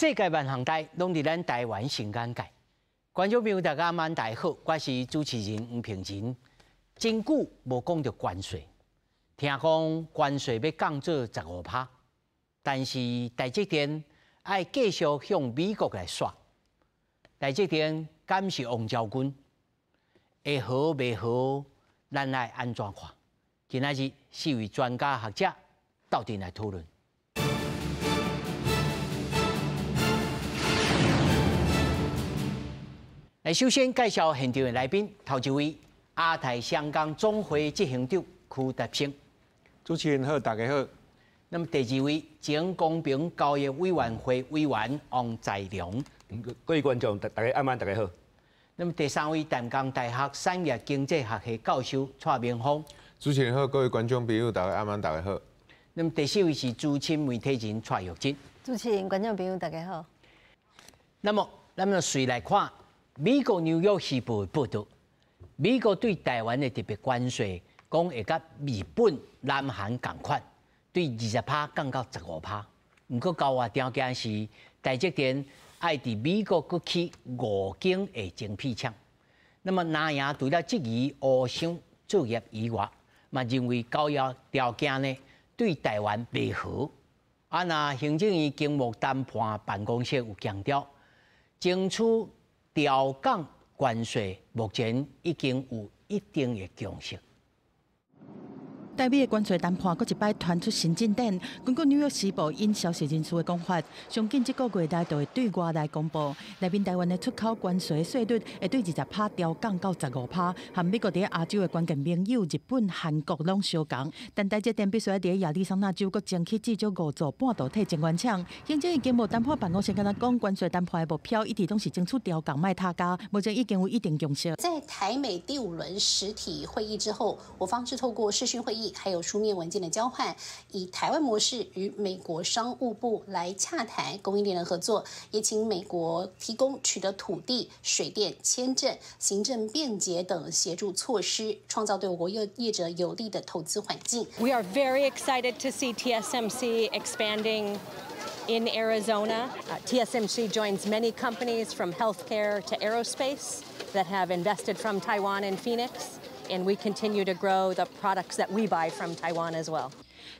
世界萬項代攏佇咱台灣新眼界。觀眾朋友大家晚大好，我是主持人吳平仁。真久無講著關稅，聽講關稅欲降做15趴，但是台積電愛繼續向美國來刷。台積電敢是王昭君？會好袂好？咱愛按怎看？今仔日四位專家學者鬥陣來討論。來，首先介紹現場的來賓，頭一位亞太商工總會執行長區達勝。主持人好，大家好。那麼第二位前公平交易委員會委員王在良。各位觀眾，大家暗暝，大家好。那麼第三位淡江大學產業經濟學系教授蔡明芳。主持人好，各位觀眾朋友，大家暗暝，大家好。那麼第四位是資深媒體人蔡玉珍。主持人、觀眾朋友，大家好。那麼，咱們隨來看美國紐約時報的報導，美國對台灣的特別關稅，講會佮日本、南韓仝款，對20趴降到15趴。毋過交換條件是台積電愛佇美國閣起五間的晶片廠。那麼南亞除了質疑烏商作業以外，嘛認為交易條件呢對台灣袂好。啊，若行政院經貿談判辦公室有強調，爭取調降關稅，目前已經有一定的共識。台美的關稅談判閣一擺傳出新進展。根據紐約時報引消息人士的講法，上緊這個月內就會對外來公布，內面台灣的出口關稅稅率會對20趴調降到15趴，和美國佇亞洲的關鍵盟友日本、韓國攏相仝。但台積電必須愛佇亞利桑那州閣爭取至少五座半導體晶圓廠。行政院經貿談判辦公室敢若講，關稅談判的目標一直攏是爭取調降，莫疊加，目前已經有一定共識。在台美第五輪實體會議之後，我方是透過視訊會議，還有書面文件的交換，以台灣模式與美國商務部來洽談供應鏈的合作，也請美國提供取得土地、水電、簽證、行政便捷等協助措施，創造對我國業業者有利的投資環境。 We are very excited to see TSMC expanding in Arizona. TSMC joins many companies from healthcare to aerospace that have invested from Taiwan and Phoenix. And we continue to grow the products that we buy from Taiwan as well.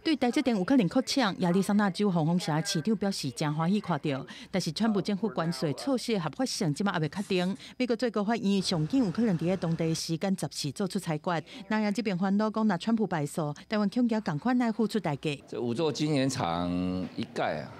對台積電有可能擴廠，亞利桑那州黃蜂城市長表示誠歡喜看著，但是川普政府關稅措施的合法性這馬猶未確定。美國最高法院上緊有可能佇咧當地時間10時做出裁決。南亞這邊煩惱講，若川普敗訴，台灣恐驚仝款愛付出代價。這五座晶圓廠一蓋啊，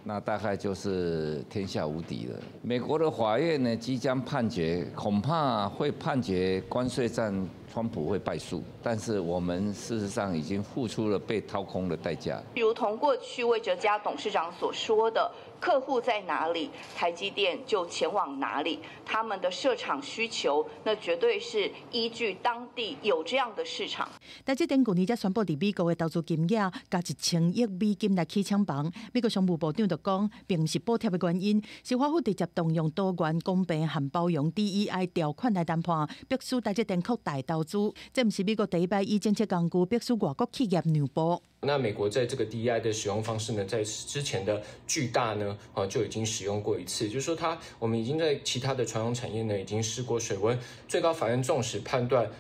那大概就是天下無敵了。美國的法院呢，即將判決，恐怕會判決關稅戰，川普會敗訴。但是我們事實上已經付出了被掏空的代價。如同過去魏哲家董事長所說的，客戶在哪裡，台積電就前往哪裡。他們的設廠需求，那絕對是依據當地有這樣的市場。台積電舊年才宣布佇美國的投資金額加1000億美金來起廠房。美國商務部長就講，並毋是補貼的原因，是華府直接動用多元、公平和包容 DEI 條款來談判，迫使台積電擴大投資。這毋是美國第一擺以政策工具迫使外國企業讓步。那美國在這個 DEI 的使用方式呢，在之前的巨大呢，啊就已經使用過一次，就是說它，我們已經在其他的傳統產業呢，已經試過水溫。最高法院縱使判斷，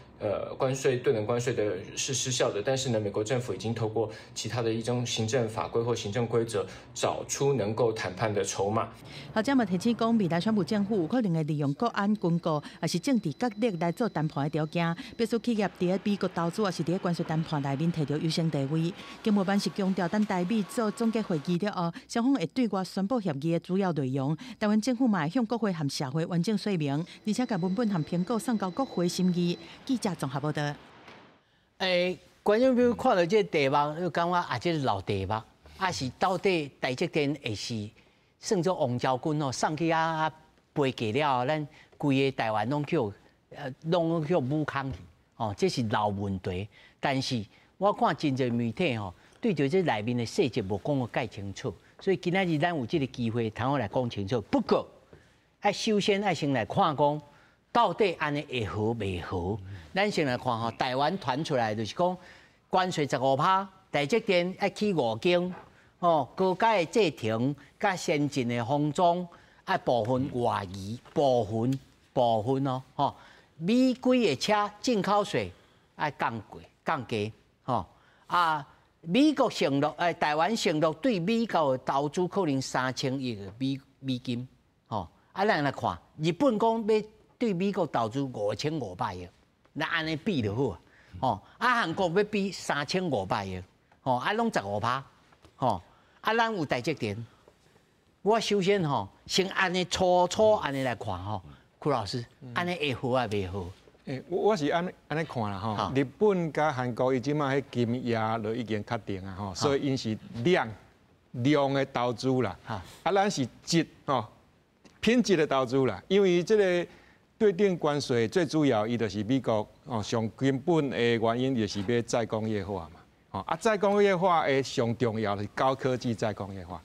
關稅對等關稅的是失效的，但是呢，美國政府已經透過其他的一種行政法規或行政規則，找出能夠談判的籌碼。學者嘛提醒講，未來川普政府有可能會利用國安、軍購，抑是政治角力來做談判的條件，迫使企業佇咧美國投資，抑是佇咧關稅談判內面摕著優先地位。經貿辦是強調，等台美做總結會議了後，雙方會對外宣布協議的主要內容。台灣政府嘛會向國會和社會完整說明，而且共文本和評估送交國會審議。記者綜合報道。觀眾朋友看著這個題目，就感覺啊，這個老題目，啊是到底台積電會是算做王昭君哦，送去啊飛過了後，咱規個台灣攏去武空去，哦，這是老問題。但是我看真濟媒體吼，對著這內面的細節無講得蓋清楚，所以今仔日咱有這個機會，通好來講清楚。不過，愛首先愛先來看講，到底按呢會好袂好？咱先來看吼，台灣傳出來就是講關稅十五趴，台積電愛起五間，吼，高階的製程佮先進的封裝，啊部分外移部分部分哦，吼，美規的車進口稅愛降低降低，吼啊，美國承諾，台灣承諾對美國的投資可能3000億的美金，吼，啊，咱來看，日本講欲對美國投資5500億，那按呢比就好啊，吼，啊，韓國欲比3500億，吼，啊，攏15%，吼，啊，咱有台積電，我首先吼，先按呢粗粗按呢來看吼，邱老師，按呢會好抑袂好？欸，我是按呢看啦吼，日本佮韓國伊這馬彼金額就已經確定啊吼，所以𪜶是量的投資啦，啊，咱是質吼，品質的投資啦，因為這個對等關稅最主要，伊就是美國哦，上根本的原因就是欲再工業化嘛，吼啊，再工業化的上重要是高科技再工業化。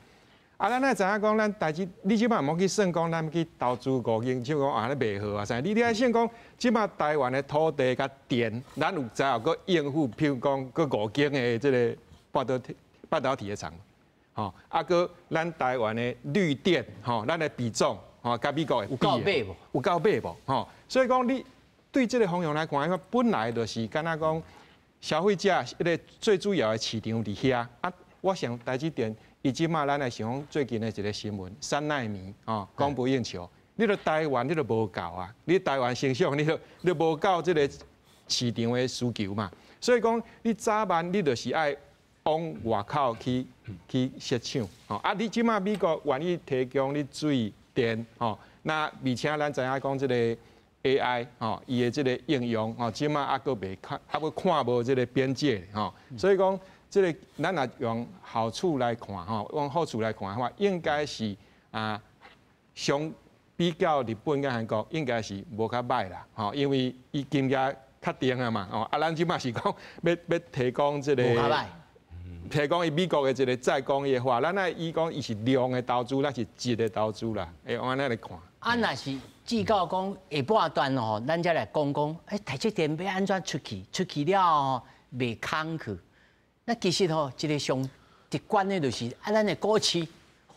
啊，咱愛知影講，咱台積，你這馬毋好去算講，咱去投資5間，像講啊，咧袂好啊啥？你愛算講，這馬台灣的土地佮電，咱有才有閣應付，譬如講閣5間的這個半導體的廠，吼，啊，閣咱台灣的綠電，吼，咱的比重，吼，佮美國的有夠買無？有夠買無？吼，所以講你對這個方向來看，因為本來就是敢若講消費者彼個最主要的市場佇遐啊，我想台積電。伊這馬咱來想講最近的一個新聞，3奈米哦，供不應求。你著台灣你著無夠啊，你台灣成長，你著無夠這個市場的需求嘛。所以講，你早晚你就是愛往外口去設廠。吼啊，你這馬美國願意提供你水電吼，那而且咱知影講這個 AI 吼，伊的這個應用吼，這馬猶閣袂看，猶閣看無這個邊界吼，所以講。這個咱若用好處來看吼，用好處來看的話，應該是啊，相比較日本佮韓國，應該是無較䆀啦，吼，因為伊金額確定啊嘛，哦，啊，咱這馬是講欲提供這個，提供伊美國的這個再工業化，咱愛伊講伊是量的投資，咱是質的投資啦，會用按呢來看。啊，若是至到講下半段吼，咱才來講講，欸，台積電欲按怎出去？出去了後袂空去。那其實吼，一個上直觀的就是啊，咱的股市，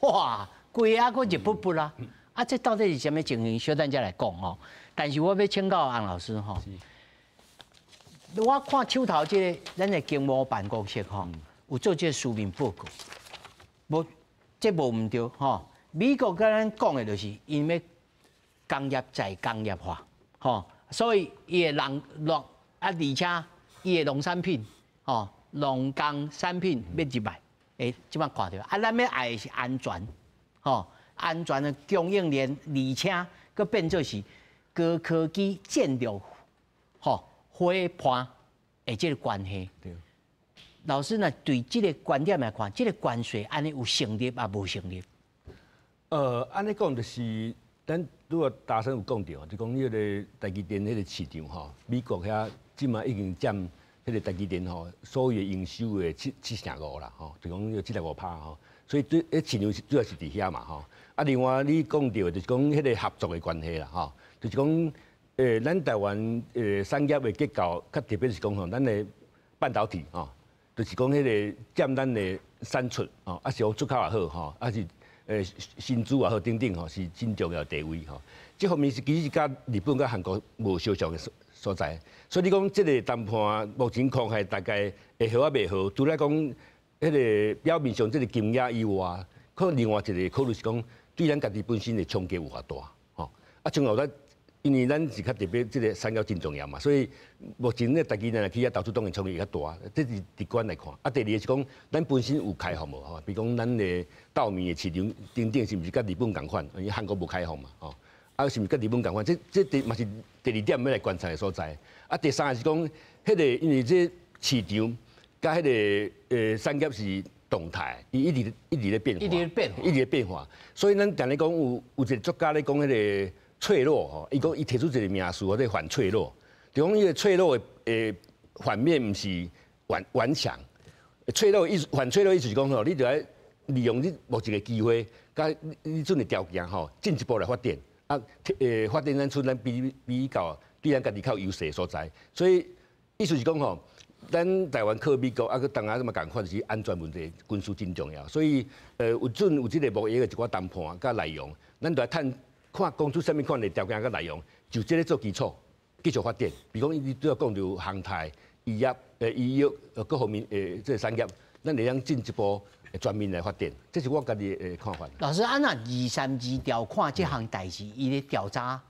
哇，規仔閣熱噗噗啦。啊，這到底是啥物情形？小等才來講吼。但是我欲請教洪老師吼，我看手頭這個咱的經貿辦公室吼，有做這個書面報告，無，這無毋對吼。美國佮咱講的就是𪜶欲工業再工業化，吼，所以伊會人落啊，而且伊的農產品，吼。農工產品欲入來，欸，這馬看著啊，咱欲愛的是安全，吼，安全的供應鏈，而且閣變做是高科技戰略，吼，伙伴的這個關係。對。老師呢，對這個觀點來看，這個關稅按呢有成立抑無成立？按呢講就是，咱拄仔大生有講著，就講彼個台積電彼個市場吼，美國遐這馬已經佔彼個台積電吼，所有營收的7.75%啦，吼，就講75%吼，所以對，彼市場主要是佇遐嘛，吼。啊，另外你講著就是講彼個合作的關係啦，吼，就是講，咱台灣產業的結構，較特別是講吼，咱的半導體吼，就是講彼個佔咱的產出吼，啊是講出口也好吼，啊是薪資也好等等吼，是真重要的地位吼。這方面是其實是佮日本佮韓國無相像的所在，所以你講這個談判目前看起來大概會好抑袂好，除了講彼個表面上這個金額以外，可能另外一個考慮是講對咱家己本身的衝擊有偌大，吼。啊，像後咱因為咱是較特別，這個產業真重要嘛，所以目前咧台積電去遐投資當然衝擊較大，這是直觀來看。啊，第二個是講咱本身有開放無吼？比如講咱的稻米的市場等等，是毋是佮日本仝款？因為韓國無開放嘛，吼。啊，是毋是佮日本仝款？這嘛是第二點欲來觀察的所在。啊，第三個是講，彼個因為這市場佮彼個產業是動態，伊一直一直咧變化，一直咧變化，一直咧變化。所以咱定咧講有一個作家咧講彼個脆弱吼，伊講伊提出一個名詞叫做反脆弱，就講伊個脆弱的反面毋是頑強，脆弱意思反脆弱意思是講吼，你著愛利用你目前的機會，佮你準的條件吼，進一步來發展。啊，發展咱出咱比較對咱家己較有優勢的所在，所以意思是講吼，咱台灣靠美國，啊，閣東亞這麼仝款是安全問題，軍事真重要，所以有準有這個貿易的一寡談判佮內容，咱就來探看講出啥物款的條件佮內容，就這个做基礎，繼續發展。比如講，你拄仔講著航太、醫藥、醫藥各方面這个產業，咱會當進一步全面來發展，這是我家己的看法。老師，啊若232條看這項代誌，伊咧調查，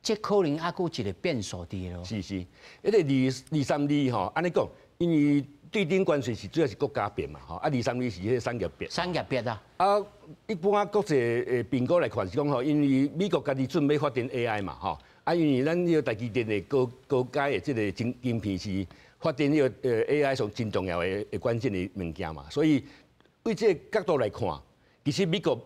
這可能猶閣有一個變數佇咯。是是，彼个232吼，按呢講，因為對等關稅是主要是國家別嘛，吼，啊232是彼个產業別。產業別啊。啊，一般啊國際的評估來看是講吼，因為美國家己準備發展 AI 嘛，吼，啊因為咱彼个台積電的高高階的這个晶晶片是發展彼个 AI 上真重要的關鍵的物件嘛，所以對這个角度來看，其實美國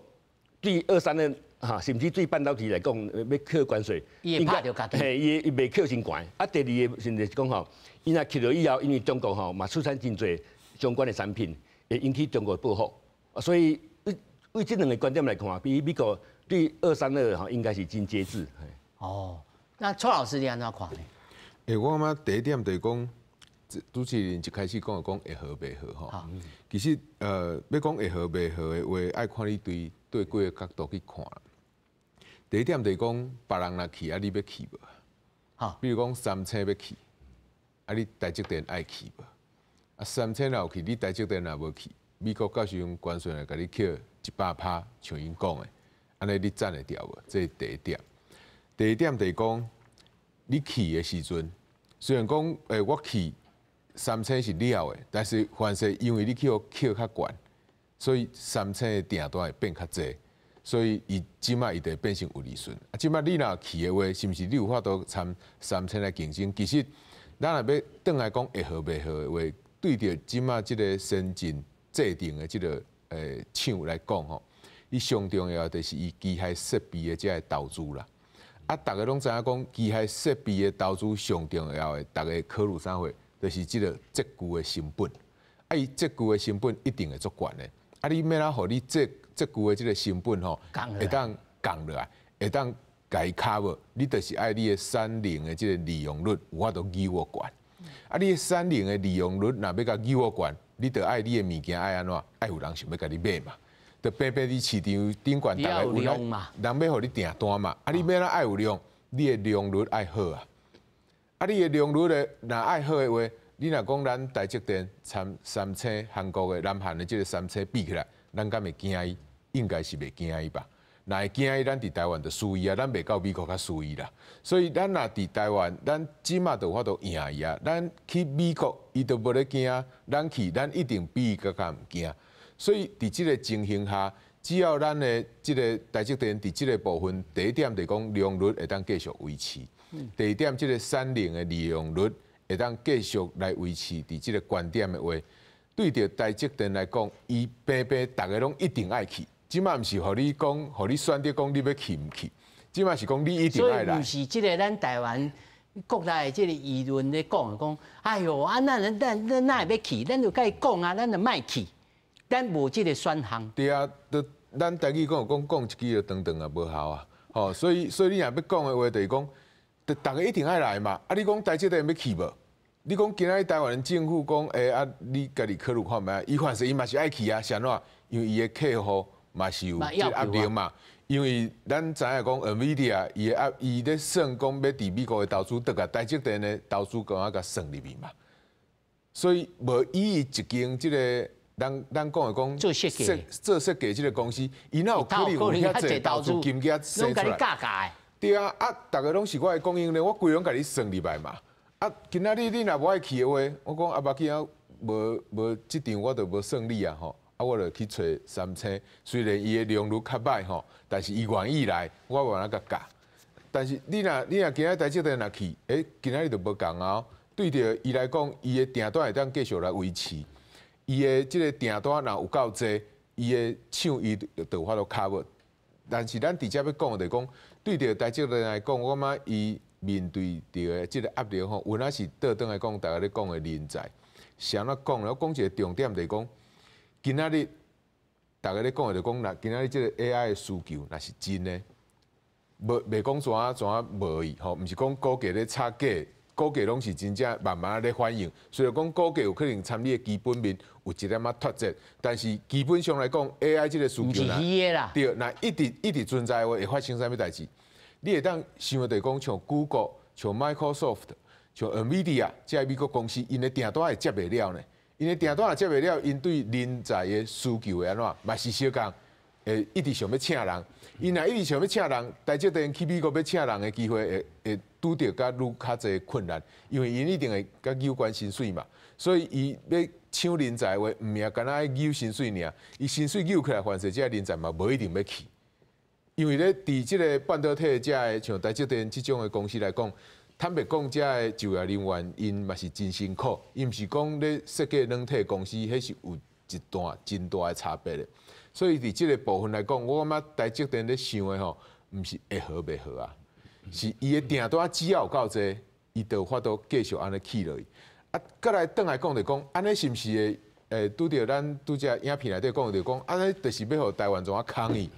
對232哈，甚至對半導體來講，欲課關稅，伊會拍著家己，嘿，伊袂扣真懸。啊，第二个甚至是講吼，伊若去了以後，因為中國吼嘛出產真濟相關的產品，會引起中國的報復。所以對對這兩个觀點來看，比美國對232吼應該是真節制。哦，那蔡老師你按怎看呢？欸，我感覺第一點就是講，主持人一開始講的講會和袂和吼，其實欲講會和袂和的話，愛看你對對幾个角度去看。第一點就是講，別人若去啊，你欲去無？比如講三星欲去，啊，你台積電愛去無？啊，三星若有去，你台積電若無去，美國到時陣關稅來共你扣100%，像𪜶講的，按呢你攢會牢無？這是第一點。第二點就是講，你去的時陣，雖然講我去三星是了的，但是凡勢因為你去予扣較懸，所以三星的訂單會變較濟。所以伊這擺伊就會變成有利潤。啊，這擺你若去的話，是毋是你有法度參三星來競爭？其實，咱若欲轉來講會和袂和的話，對著這擺這个先進製程的這个廠來講吼，伊上重要就是伊機械設備的這个投資啦。啊，逐家攏知影講機械設備的投資上重要的，逐家考慮啥貨？就是這个設具的成本。啊，伊設具的成本一定會足懸的。啊，你欲按怎予你這設具的這个成本吼，會當降落來，會當共伊 cover，你就是愛你的產能的這个利用率有法度挹予懸。啊，你的產能的利用率若欲共挹予懸，你就愛你的物件愛按怎？愛有人想欲共你買嘛。就平平佇市場頂懸，逐家有人欲予你訂單嘛。啊，你欲按怎愛有量，你的良率愛好啊。啊，你的良率的若愛好的話，你若講咱台積電參三星韓國的南韓的這个三星比起來，咱敢會驚伊？應該是袂驚伊吧。若會驚伊，咱佇台灣就輸伊啊，咱袂到美國較輸伊啦。所以咱若佇台灣，咱這馬就有法度贏伊啊。咱去美國，伊就無咧驚；咱去，咱一定比伊閣較毋驚。所以佇這个情形下，只要咱的這个台積電佇這个部分，第一點就是講良率會當繼續維持；第二點，這个產能的利用率會當繼續來維持佇這个懸點的話，對著台積電來講，伊平平逐家攏一定愛去。這馬毋是予你講，予你選擇講你欲去毋去，這馬是講你一定愛來。所以毋是這个咱台灣國內的這个輿論咧講講，哎喲，啊，咱咱咱哪會欲去？咱就共伊講啊，咱就莫去，咱無這个選項。對啊，都咱台語講講講一句就長長啊，無效啊。吼，所以所以你若欲講的話，就是講，逐家一定愛來嘛。啊，你講台積電欲去無？你講今仔日台灣政府講，欸啊，你家己考慮看覓？伊反正伊嘛是愛去啊，是按怎？因為伊的客戶嘛是有這个壓力嘛。因為咱知影講，NVIDIA 伊的壓伊咧算講欲佇美國的投資，倒共台積電的投資閣共算入去嘛。所以無伊一間這个咱咱講的講做設計做設計這个公司，伊哪有可能有遐濟投資金額生出來？對啊，啊，逐家攏是我的供應鏈，我規攏共你算入來嘛。啊，今仔日你若無愛去的話，我講啊，無緊啊，無無這場我就無算你啊吼。啊，我就去揣三星，雖然伊的良率較歹吼，但是伊願意來，我有辦法共教。但是你若你若今仔台積電若去，欸，今仔日就無仝啊。對著伊來講，伊的訂單會當繼續來維持，伊的這个訂單若有夠濟，伊的廠伊就有法度 cover。但是咱直接欲講的就是講，對著台積電來講，我感覺伊面對著的這个壓力吼，有影是倒轉來講，逐家咧講的人才。是按怎講咧？我講一个重點就是講，今仔日逐家咧講的就講，若今仔日這个 AI 的需求若是真的，無袂講怎啊怎啊無去吼，毋是講股價咧炒價，股价拢是真正慢慢咧反应。虽然讲股价有可能参你的基本面有一点仔脱节，但是基本上来讲，AI 这个需求啦，对，若一直一直存在的话，会发生啥物代志？你会当想著讲，像 Google、像 Microsoft、像 NVIDIA 这个美国公司，𪜶的订单会接袂了呢？𪜶的订单若接袂了，𪜶对人才的需求会按怎？嘛是相仝，会一直想欲请人。𪜶若一直想欲请人，台积电去美国欲请人的机会会会拄著较愈较济困难，因为𪜶一定会较扭悬薪水嘛。所以伊欲抢人才的话，毋免干焦爱扭薪水尔，伊薪水扭起来，凡势这人才嘛无一定欲去。因为咧，伫这个半导体这个像台积电这种的公司来讲，坦白讲，这个就业人员𪜶嘛是真辛苦，伊毋是讲咧设计软体公司，彼是有一段真大的差别的。所以伫这个部分来讲，我感觉台积电咧想的吼，毋是会好袂好啊，是伊的订单只要有够济，伊就有法度继续按呢起落去。啊，阁来转来讲就讲，按呢是毋是会拄著咱拄才影片内底讲就讲，按呢就是欲予台湾怎啊空去？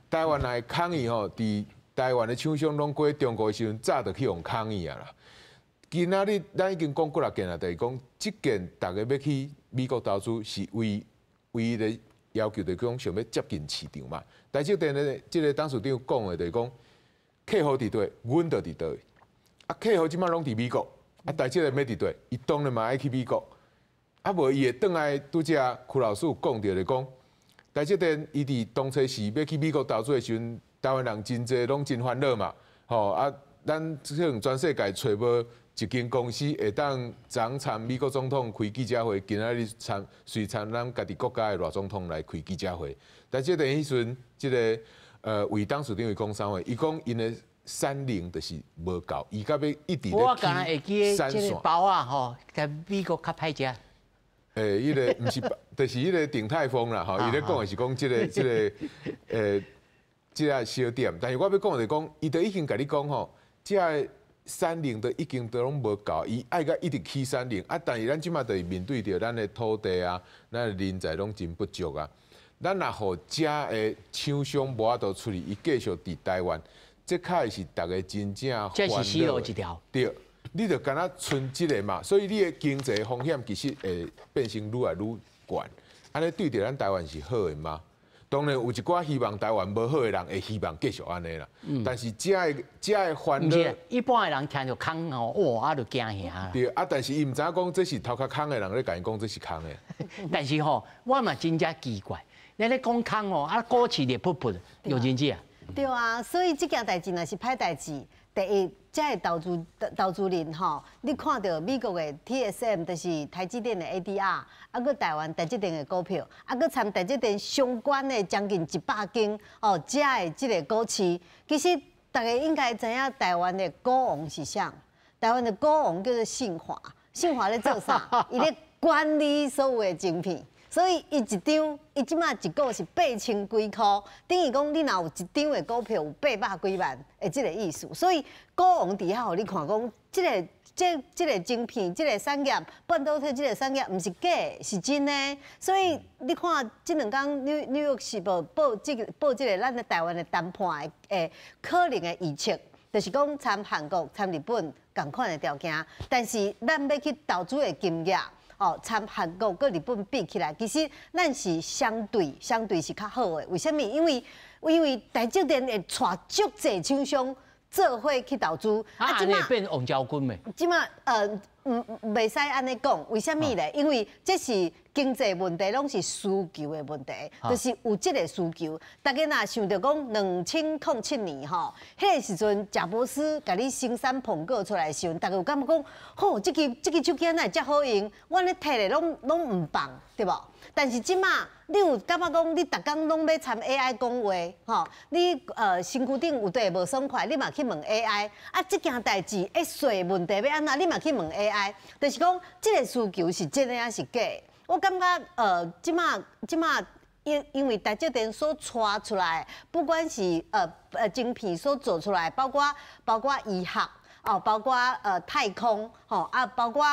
台湾来空去吼，伫台湾的厂商拢过中国的时阵，早就去予空去啊啦。今仔日咱已经讲几若件啊，就是讲这件逐家欲去美国投资，是唯唯一的要求，就是讲想欲接近市场嘛。台积电的这个董事长讲的，就是讲客户伫佗，阮就伫佗。啊，客户这马拢伫美国，啊，台积电欲伫佗，伊当然嘛爱去美国。啊，无伊会转来拄才柯老师有讲著，就讲台积电伊伫当初时欲去美国投资的时阵，台湾人真济拢真烦恼嘛，吼啊，咱可能全世界揣无一间公司会当昨参美国总统开记者会，今仔日参随参咱家己国家的赖总统来开记者会。台积电彼时阵，这个魏董事长伊讲啥话？伊讲𪜶的产能就是无够，伊到尾一直我敢若会记得这个包仔吼，在美国较歹食。欸，彼个毋是，就是彼个鼎泰丰啦，吼，伊咧讲的是讲这个这个小店，但是我欲讲的是讲，伊都已经共你讲吼，这个产能都已经都拢无够，伊爱阁一直起产能啊，但是咱这马就是面对著咱的土地啊，咱的人才拢真不足啊。咱若予遮的厂商无法度出去，伊继续伫台湾，这较会是逐家真正这是死路一条。对，你就干焦賰这个嘛，所以你的经济风险其实会变成愈来愈悬。按呢对著咱台湾是好的吗？当然有一寡希望台湾无好的人会希望继续按呢啦。但是遮的遮的烦恼，一般的人听著空吼，哇，啊就惊吓。对啊，但是伊毋知影讲这是头壳空的人咧共伊讲这是空的。但是吼，我嘛真正奇怪，你咧讲空吼，啊股市咧噗噗，有真济啊？对啊，所以这件代志若是歹代志。第一，这个投资投资人吼，你看著美国的 TSM，就是台积电的 ADR，啊，阁台湾台积电的股票，啊，阁参台积电相关的将近100间哦，遮的这个股市，其实逐家应该知影台湾的股王是啥？台湾的股王叫做信华，信华咧做啥？伊咧管理所有的晶片。所以伊一张，伊这马一股是8000几箍，等于讲你若有一张的股票有800几万的这个意思。所以股王伫遐予你看讲，这个晶片，这个产业，半导体这个产业，毋是假的，是真的。所以你看这两工纽约时报报这个咱的台湾的谈判的可能的预测，就是讲参韩国、参日本仝款的条件，但是咱欲去投资的金额，哦，参韩国佮日本比起来，其实咱是相对是较好的。为啥物？因为台积电会带足济厂商做伙去投资。啊，按呢变王昭君未？这马毋袂使按呢讲，为啥物咧？因为这是经济问题，拢是需求的问题，就是有这个需求。逐家若想著讲2007年吼，彼个时阵，贾伯斯共你生产苹果出来的时阵，逐家有感觉讲，吼，这支手机哪会遮好用？我按呢提咧拢毋放，对无？但是这马，你有感觉讲，你逐工拢欲参 AI 讲话，吼，你身躯顶有佗无爽快，你嘛去问 AI。啊，这件代志，欸，税问题欲按怎，你嘛去问 AI。就是讲，这个需求是真的抑是假？我感觉，这马因为台积电所带出来，不管是晶片所做出来，包括医学，哦，包括太空，吼啊，包括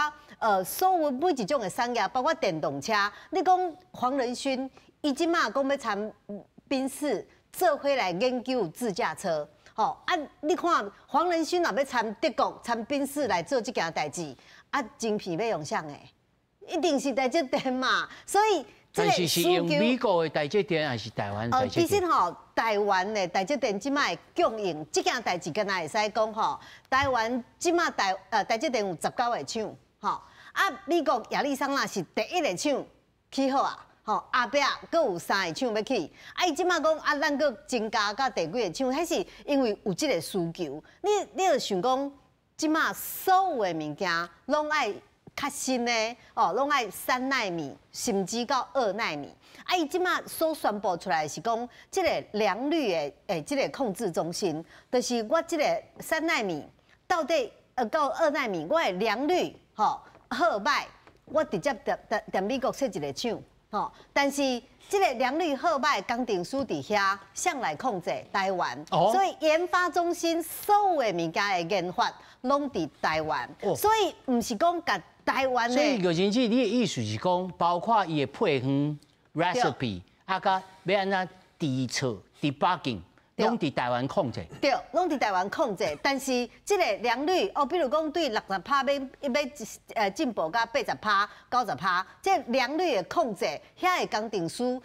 所有每一种的产业，包括电动车。你讲黄仁勋，伊这马讲欲参宾士做伙来研究自驾车。吼啊！你看黃仁勳若欲參德國參賓士來做這件代誌，啊，晶片欲用啥的？一定是台積電嘛，所以但是是用美國的台積電還是台灣台積電？其實吼，台灣的台積電這擺供應這件代誌，敢若會使講吼，台灣這擺台積電有19個廠，吼啊，美國亞利桑那是第一個廠起好啊。吼，後壁閣有三個廠欲起，啊，伊這擺講啊，咱閣增加到第幾個廠？彼是因為有這個需求。你就想講，這擺所有的物件攏愛較新的哦，攏愛3奈米，甚至到2奈米。啊，伊這擺所宣布出來是講，這個良率的這個控制中心，就是我這個三奈米到底到2奈米，我的良率吼好䆀，我直接佇美國設一個廠。吼，但是這個良率好䆀工程師佇遐，誰來控制台灣？所以研發中心所有的物件的研發攏佇台灣，所以毋是講共台灣的。所以玉珍姐，你的意思是講，包括伊的配方 recipe，啊，佮欲按怎檢測 debugging，攏佇台灣控制。對，攏佇台灣控制。但是這個良率哦，比如講對60趴欲進步到80趴、90趴，這良率的控制，遐个工程師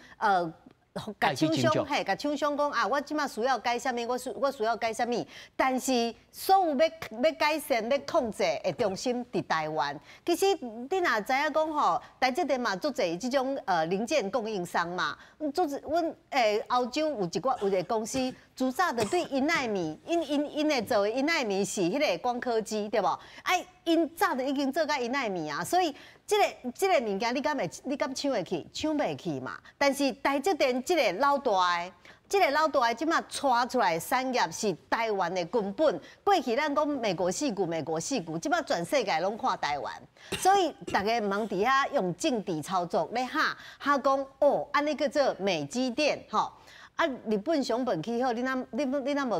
共廠商嘿，共廠商講啊，我這擺需要改啥物，我需要改啥物。但是所有欲改善、欲控制的中心佇台灣。其實你若知影講吼，台積電嘛足濟這種零件供應商嘛，足濟阮歐洲有一寡有一個公司，自早就對1奈米，𪜶會做的1奈米是彼個光刻機，對無？啊，𪜶早就已經做到一奈米啊，所以這個物件你敢搶會去？搶袂去嘛。但是台積電這個老大的，這個老大的這擺帶出來產業是台灣的根本。過去咱講美國矽谷，美國矽谷，這擺全世界攏看台灣，所以大家毋通佇遐用政治操作咧嚇嚇講哦，按呢叫做美積電吼。啊，日本熊本起好，你若無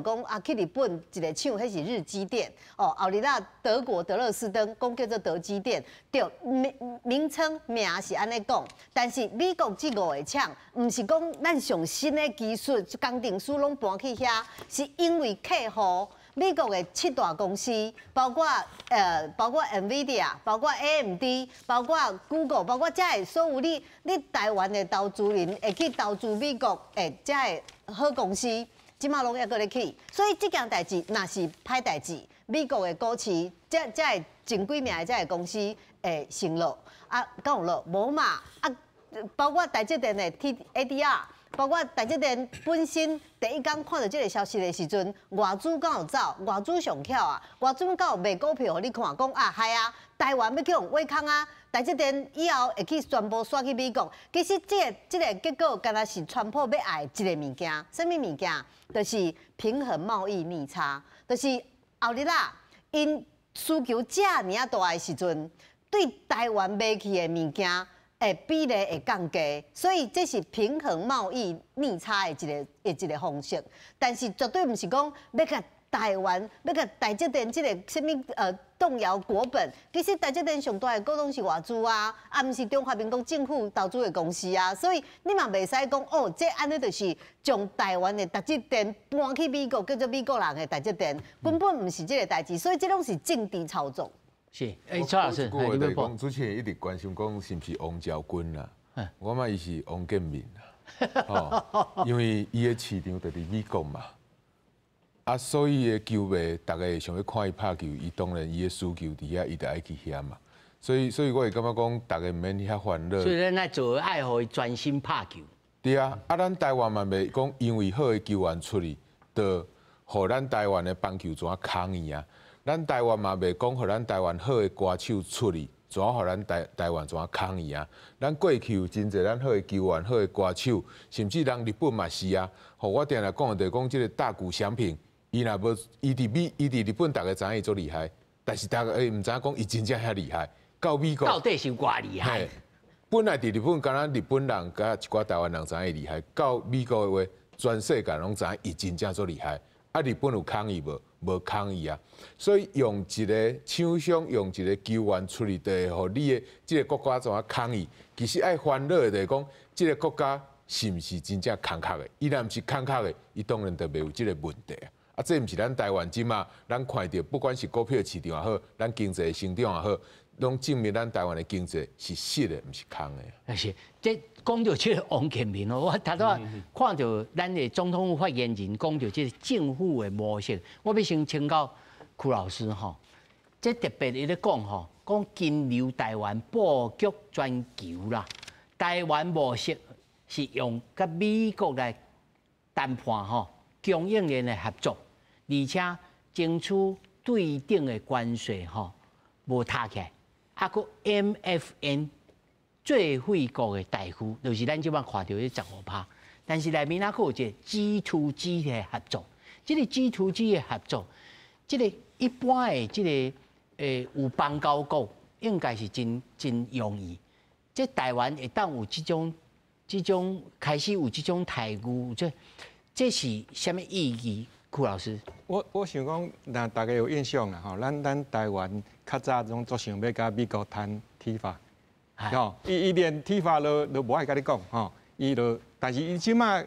講啊？去日本一個廠，彼是日積電哦。後日仔德國德勒斯登講叫做德基電，對，名稱名是按呢講，但是美國這五個廠，毋是講咱上新的技術，工程師攏搬去遐，是因為客戶。美國的七大公司，包括 NVIDIA，包括 AMD，包括 Google，包括這个所有你台灣的投資人會去投資美國的這个好公司，這馬攏猶閣咧起。所以這件代誌若是歹代誌，美國的股市這个前幾名的這个公司會先落，啊，敢有落？無嘛？啊，包括台積電的 ADR。包括台積電本身第一工看到這個消息的時陣，外資敢有走？外資上巧啊！外資敢有賣股票予你看，講啊係啊，台灣欲去予挖空啊！台積電以後會去全部徙去美國。其實這個結果，敢若是川普欲愛一個物件，啥物物件？就是平衡貿易逆差，就是後日啊，𪜶需求遮爾仔大的時陣，對台灣賣去的物件會比例會降低，所以這是平衡貿易逆差的一個方式。但是絕對毋是講欲共台灣，欲共台積電這個啥物動搖國本。其實台積電上大的股東是外資啊，啊毋是中華民國政府投資的公司啊，所以你嘛袂使講哦，這按呢就是將台灣的台積電搬去美國，叫做美國人的台積電，根本毋是這個代誌，所以這攏是政治操作。是，欸，蔡老師，我就是講，主持人一直關心講是毋是王昭君啦，我感覺伊是王建民啦，哦，因為伊的市場就佇美國嘛，啊，所以的球迷逐家想欲看伊拍球，伊當然伊的需求佇遐，伊就愛去遐嘛。所以我會感覺講，逐家毋免遐煩惱。所以咱愛做愛予伊專心拍球。對啊，啊，咱台灣嘛袂講，因為好的球員出去，就予咱台灣的棒球怎啊空去啊？咱台灣嘛袂講，予咱台灣好的歌手出去，怎予咱台灣怎啊空去啊？咱過去有真濟咱好的球員、好的歌手，甚至人日本嘛是啊。予我定定講的，就是講這個大谷翔平，伊若無伊佇日本，逐家知影伊足厲害，但是逐家會毋知影講伊真正遐厲害。到美國到底是偌厲害？本來佇日本，敢若日本人佮一寡台灣人知影伊厲害，到美國的話，全世界攏知影伊真正足厲害。啊，日本有空伊無？無空伊啊！所以用一個廠商，用一個球員出去，就會予你的這個國家怎啊空伊？其實愛煩惱的就是講，這個國家是毋是真正空殼的？伊若毋是空殼的，伊當然就袂有這個問題啊。啊，這毋是咱台灣這馬，咱看著不管是股票市場也好，咱經濟成長也好，攏證明咱台灣的經濟是實的，毋是空的。是，這講著這個王建民哦，我頭拄仔看著咱的總統府發言人講著這個政府的模式，我欲先請教邱老師吼，這特別伊咧講吼，講金流台灣布局全球啦，台灣模式是用佮美國來談判吼，供應鏈的合作，而且爭取對等的關稅吼，無塔起來，啊，閣 MFN 最惠國的待遇，就是咱這擺看著彼15%，但是內面還閣有一個 G to G 的合作，這個 G to G 的合作，這個一般的這個有邦交國應該是真真容易，這台灣會當有這種這種開始有這種待遇，這這是啥物意義？邱老師，我想講，若大家有印象啦吼，咱台灣較早攏足想欲佮美國談 TIFA，吼，伊伊連 TIFA 都都無愛共你講吼，伊就，但是伊這馬，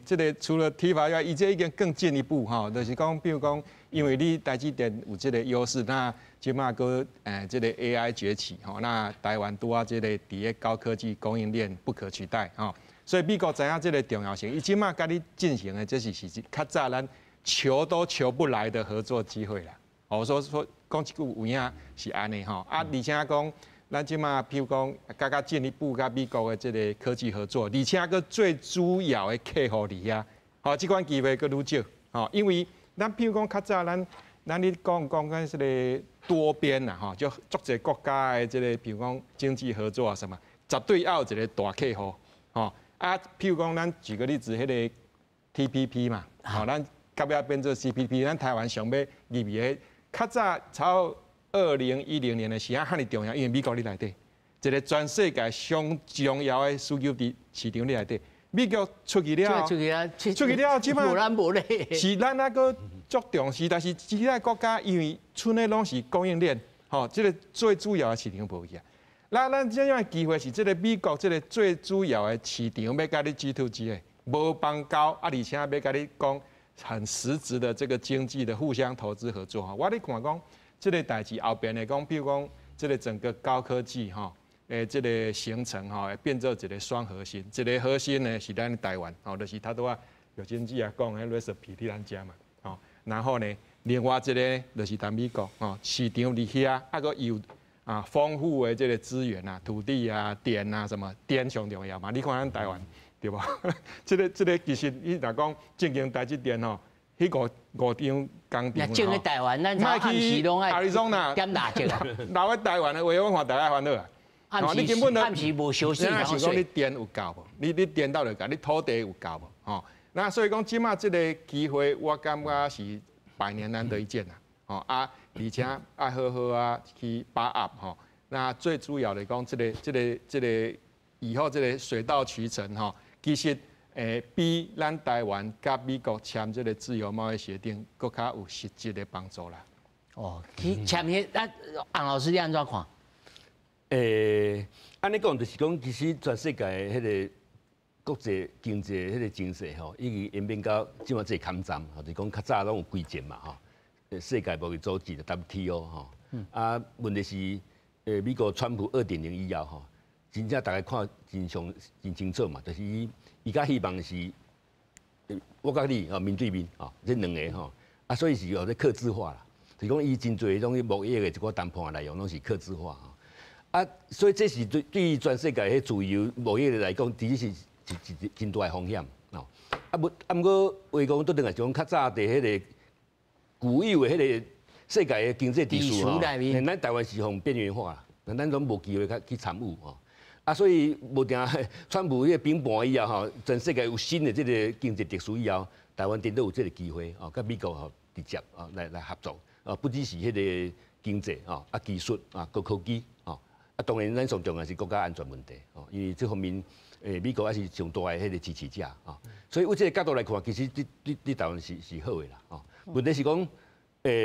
這個除了 TIFA 以外，伊這已經更進一步吼，就是講，比如講，因為你台積電有這個優勢，那這馬閣這個 AI 崛起吼，那台灣拄仔這個佇咧高科技供應鏈不可取代吼。所以美國知影這個重要性，伊這馬佮你進行的這是是較早咱求都求不來的合作機會啦。哦，所以說講一句有影是按呢吼，啊，而且講咱這馬譬如講，閣較進一步佮美國的這個科技合作，而且閣最主要的客戶佇遐，吼，這款機會閣愈少，吼，因為咱譬如講較早咱咱咧講講緊這個多邊啦，吼，就足濟國家的這個譬如講經濟合作啊什麼，絕對要有一個大客戶，吼。啊，譬如講，咱舉個例子，彼個 TPP 嘛，吼，咱到尾變做 CPP，咱台灣上欲入去的，較早超2010年的時陣，遐爾重要，因為美國佇內底，一個全世界上重要的需求佇市場佇內底，美國出去了，出去啊，出去了，這馬無咱無咧，是咱猶閣足重視，但是其他國家因為賰的攏是供應鏈，吼，這個最主要的市場無去啊。那咱這樣的機會是這個美國這個最主要的市場欲共你 G to G 的，無邦交啊，而且欲共你講很實質的這個經濟的互相投資合作哈。我咧看講這個代誌後邊的講，比如講這個整個高科技哈，這個形成哈，變做一個雙核心，一個核心呢是咱台灣，吼，就是頭拄仔有經濟啊講的 recipe 佇咱遮嘛，吼，然後呢，另外一個就是佇美國，吼，市場佇遐，啊，閣有啊，豐富的這個資源啊，土地啊，電啊，什麼電上重要嘛？你看咱台灣對無？這個其實你若講正經台積電吼，彼五五張工廠吼，種佇台灣，咱暗時攏愛點蠟燭。留佇台灣的話，我看大家煩惱啊。暗時暗時無休息，你想講你電有夠無？你你電到就夠，你土地有夠無？吼，那所以講這馬這個機會，我感覺是百年難得一見啦。吼啊，而且愛好好啊去把握吼。那最主要的講，這個、這個、這個以後這個水到渠成吼，其實比咱台灣佮美國簽這個自由貿易協定，閣較有實質的幫助啦。哦，去簽彼，啊，洪老師你按怎看？按呢講就是講，其實全世界彼個國際經濟彼個情勢吼，已經演變到這馬這個坎站，吼，就是講較早攏有規則嘛，吼。世界貿易組織的 WTO 吼，啊，問題是，美國川普2.0以後吼，真正大家看真相真清楚嘛，就是伊伊較希望是，我佮你吼面對面吼，這兩个吼，啊，所以是有咧客製化啦，就是講伊真濟種貿易的一寡談判的內容攏是客製化吼，啊，所以這是對對於全世界彼自由貿易的來講，其實是一一真大的風險吼，啊，無啊，毋過話講倒轉來，就講較早佇彼個固有的彼個世界的經濟秩序吼，咱台灣是予邊緣化啦，咱攏無機會去去參與吼。啊，所以無定川普彼個崩盤以後吼，全世界有新的這個經濟秩序以後，台灣顛倒有這個機會哦，佮美國吼直接啊來來合作啊，不只是彼個經濟吼，啊技術啊高科技吼，啊當然咱上重要是國家安全問題哦，因為這方面美國還是上大的彼個支持者啊，所以以這個角度來看，其實對對對台灣是是好的啦，哦。問題是講，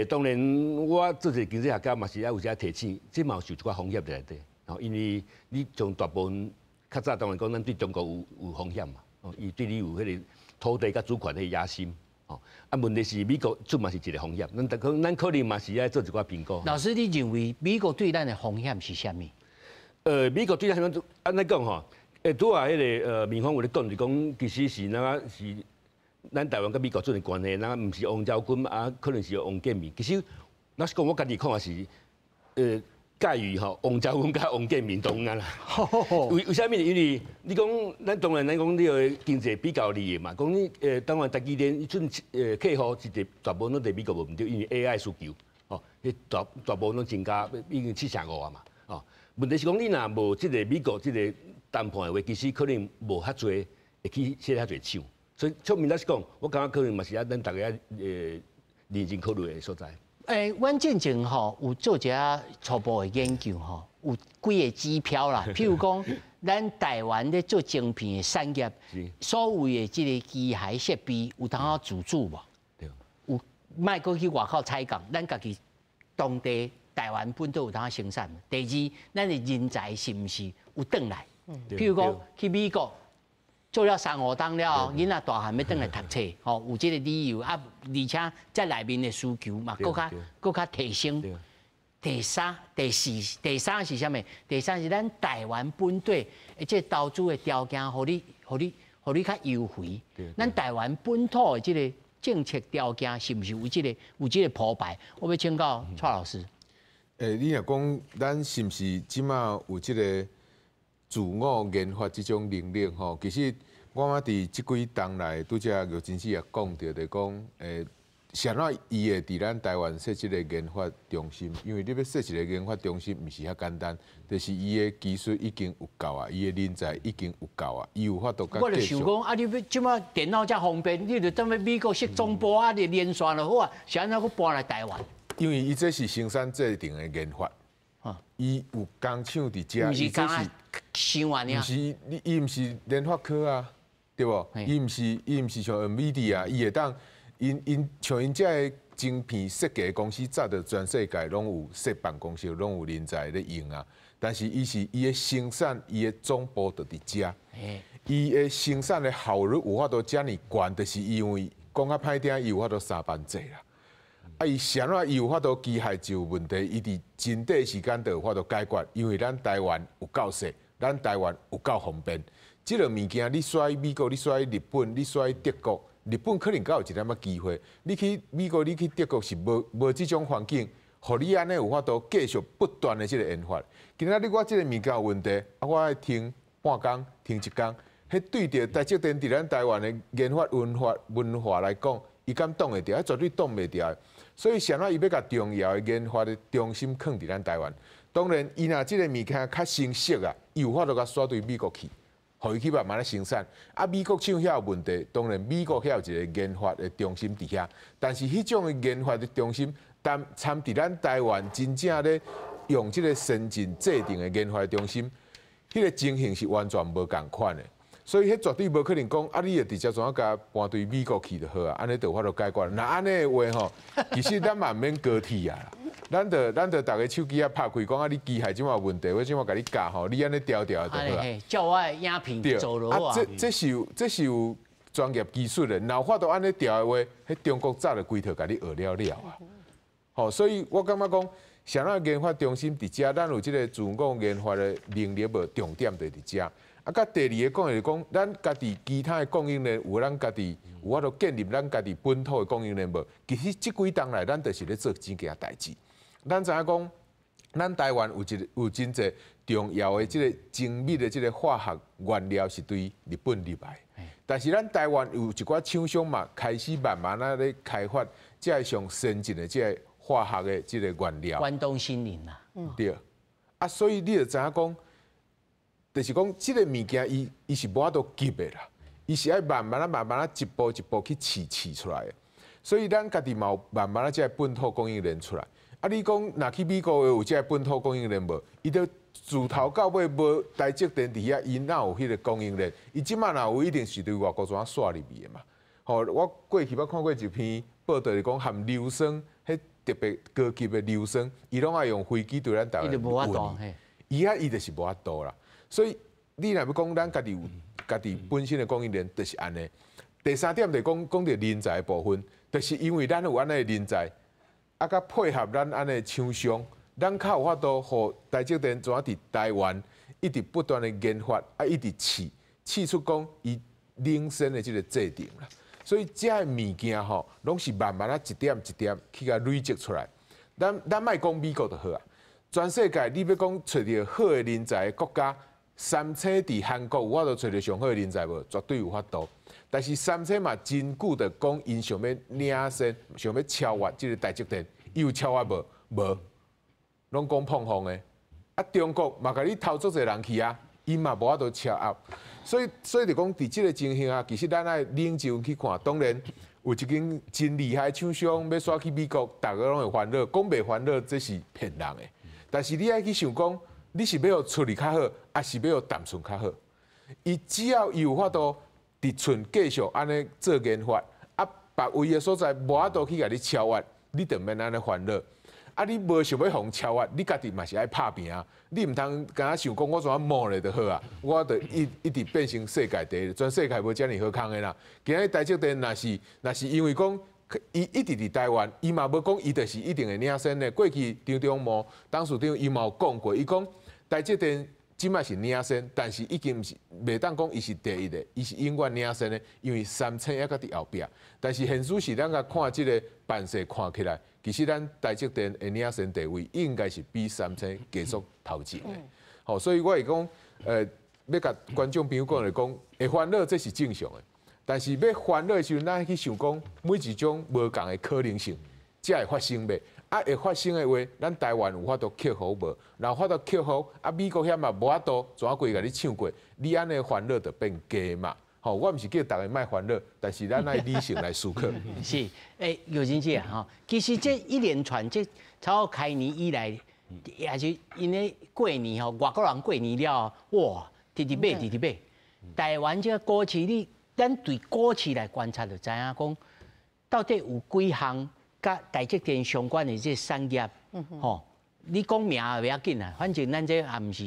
當然我做一個經濟學家嘛是愛有遮提醒，這嘛有受一寡風險佇內底，吼，因為你從大部分較早當然講，咱對中國有有風險嘛，哦，伊對你有彼個土地佮主權的野心，哦，吼，啊，問題是美國這嘛是一個風險，咱可能嘛是愛做一寡評估。老師，你認為美國對咱的風險是啥物？美國對咱按呢講吼，拄仔彼個明芳有咧講，就講其實是那個是咱台灣佮美國做的關係，那毋是王昭君啊，可能是王建民。其實老實講，我家己看是，介於吼王昭君佮王建民中間啦。為啥物？因為你講咱當然咱講你個經濟比較利益嘛，講你當然台積電陣客戶是佇大部分攏佇美國無毋對，因為 AI 需求，吼，彼大部分攏增加已經7成5啊嘛，吼。問題是講你若無這個美國這個談判的話，其實可能無遐濟會去設遐濟廠。所以出面來講，我感覺可能嘛是愛咱大家認真考慮的所在。阮進前吼有做一下初步的研究吼，有幾個指標啦，譬如講，咱台灣咧做晶片的產業，所謂的這個機械設備有通自主無？對。有莫閣去外口採購，咱家己當地台灣本土有通生產。第二，咱的人才是毋是有轉來？譬如講去美國做了三五冬了後，囡仔大漢欲轉來讀冊，吼，有這個理由啊，而且這內面的需求嘛，閣較提升。第三、第四、第三是啥物？第三是咱台灣本地的這個投資的條件，予你較優惠。咱台灣本土的這個政策條件是毋是有這個鋪排？我欲請教蔡老師。你若講咱是毋是這馬有這個自我研發這種能力吼？其實我感覺佇這幾冬來，拄才玉珍姊也講著，就講啥怎伊會佇咱台灣設這個研發中心？因為你欲設一個研發中心，毋是遐簡單，就是伊的技術已經有夠啊，伊的人才已經有夠啊，伊有法度。我就想講，啊，你欲這馬電腦遮方便，你就踮咧美國設總部啊，你連線就好啊，是按怎閣搬來台灣？因為伊這是生產製程的研發，伊有工廠佇遮，毋是干想按呢？毋是，你伊毋是聯發科啊，對無？伊毋是像 NVIDIA，伊會當。𪜶像𪜶這个晶片設計公司，早就全世界攏有設辦公室，攏有人才咧用啊。但是伊是伊的生產，伊的總部就佇遮。伊的生產的效率有法度遮爾懸，就是因為講較歹聽，伊有法度三班制啦。啊，伊啥怎伊有法度機械就有問題，伊佇真短時間就有法度解決，因為咱台灣有夠細，咱台灣有夠方便。這個物件你跩美國，你跩日本，你跩德國。日本可能較有一點仔機會，你去美國，你去德國是無這種環境，予你按呢有法度繼續不斷的這個研發。今仔日我這個物件有問題，啊，我愛停半工，停一工，彼對著台積電佇咱台灣的研發文化來講，伊敢擋會著？絕對擋袂牢。所以，啥怎伊欲共重要的研發的中心囥佇咱台灣？當然，伊若這個物件較成熟啊，伊有法度共徙對美國去。予伊去慢慢咧生產，啊，美國廠遐有問題，當然美國遐有一個研發的中心佇遐，但是彼種的研發的中心，但參佇咱台灣真正咧用這個先進製程的研發的中心，彼個情形是完全無仝款的，所以彼絕對無可能講，啊，你就直接怎啊共搬對美國去就好啊，按呢就有法度解決。若按呢的話吼，其實咱嘛毋免高鐵啊。咱就逐个手機仔拍開，講啊，你機械這馬有問題，我這馬共你教吼，你按呢調調就好啊。照我的影片做落啊。這是有專業技術的，若有法度按呢調的話，彼中國早就規套共你學了了啊。吼，所以我感覺講，啥怎研發中心佇遮，咱有這個自我研發的能力無？重點就佇遮。啊，佮第二个講就是講，咱家己其他的供應鏈有咱家己有法度建立咱家己本土的供應鏈無？其實這幾冬來，咱就是咧做這件代誌。咱知影講，咱台灣有一個有真濟重要的這個精密的這個化學原料是對日本入來，但是咱台灣有一寡廠商嘛，開始慢慢仔咧開發這个上先進的這個化學的這個原料。關東森林啦，對。啊，所以你就知影講，就是講這個物件，伊是無法度急的啦，伊是愛慢慢仔、慢慢仔一步一步去試試出來的。所以咱家己嘛有慢慢仔這个本土供應鏈出來。啊！你講若去美國有這个本土供應鏈無？伊就自頭到尾無台積電佇遐，伊哪有彼個供應鏈？伊這馬若有，一定是對外國怎啊徙入去的嘛？吼！我過去捌看過一篇報道，是講含硫酸，彼特別高級的硫酸，伊攏愛用飛機對咱台灣運。伊遐伊就是無法度啦。所以你若欲講咱家己有家己本身的供應鏈，就是按呢。第三點就講講著人才的部分，就是因為咱有按呢人才，啊，佮配合咱按呢廠商，咱較有法度予台積電怎佇台灣一直不斷的研發，啊，一直試試出講伊領先的這个制程啦。所以這个物件吼，攏是慢慢啊一點一點去共累積出來。咱莫講美國就好啊，全世界你欲講揣著好的人才的國家，三星佇韓國有法度揣著上好的人才無？絕對有法度。但是三星嘛真久就講𪜶想欲領先，想欲超越這个台積電，伊有超越無？無，攏講膨風的。啊，中國嘛共你偷足濟人去啊，伊嘛無法度超越。所以就講佇這个情形啊，其實咱愛冷靜去看。當然有一間真厲害的廠商欲徙去美國，逐家攏會煩惱，講袂煩惱這是騙人的。但是你愛去想講，你是欲予出去較好，抑是欲予淡存較好？伊只要伊有法度佇厝繼續按呢做研發，啊，別位的所在無法度去共你超越，你就免按呢煩惱。啊，你無想欲予超越，你家己嘛是愛拍拚啊！你毋通敢若想講我怎啊摸咧就好啊，我就一直變成世界第一，全世界無遮爾好康的啦。今日台積電若是因為講伊一直佇台灣，伊嘛無講伊就是一定會領先的。過去張忠謀董事長伊嘛有講過，伊講台積電這擺是領先，但是已經毋是袂當講伊是第一的，伊是永遠領先的，因為三星猶閣佇後壁。但是現實是咱共看這个範勢看起來，其實咱台積電的領先地位應該是比三星繼續頭前的。好，所以我會講，欲共觀眾朋友講來講，會煩惱這是正常的，但是欲煩惱的時陣，咱去想講每一種無仝的可能性，才會發生袂？啊，會發生的話，咱台灣有法度克服無？若有法度克服，啊，美國遐嘛無法度怎啊規共你搶過，你按呢煩惱就變假嘛。吼，我毋是叫逐家莫煩惱，但是咱愛理性來思考。是，欸，尤金姐吼，其實這一連串這從開年以來，也是𪜶咧過年吼，外國人過年了後，哇，直直買，直直買。台灣這個股市，你咱對股市來觀察就知影講，到底有幾項佮台積電相關的這產業，吼，你講名也袂要緊啊，反正咱這也毋是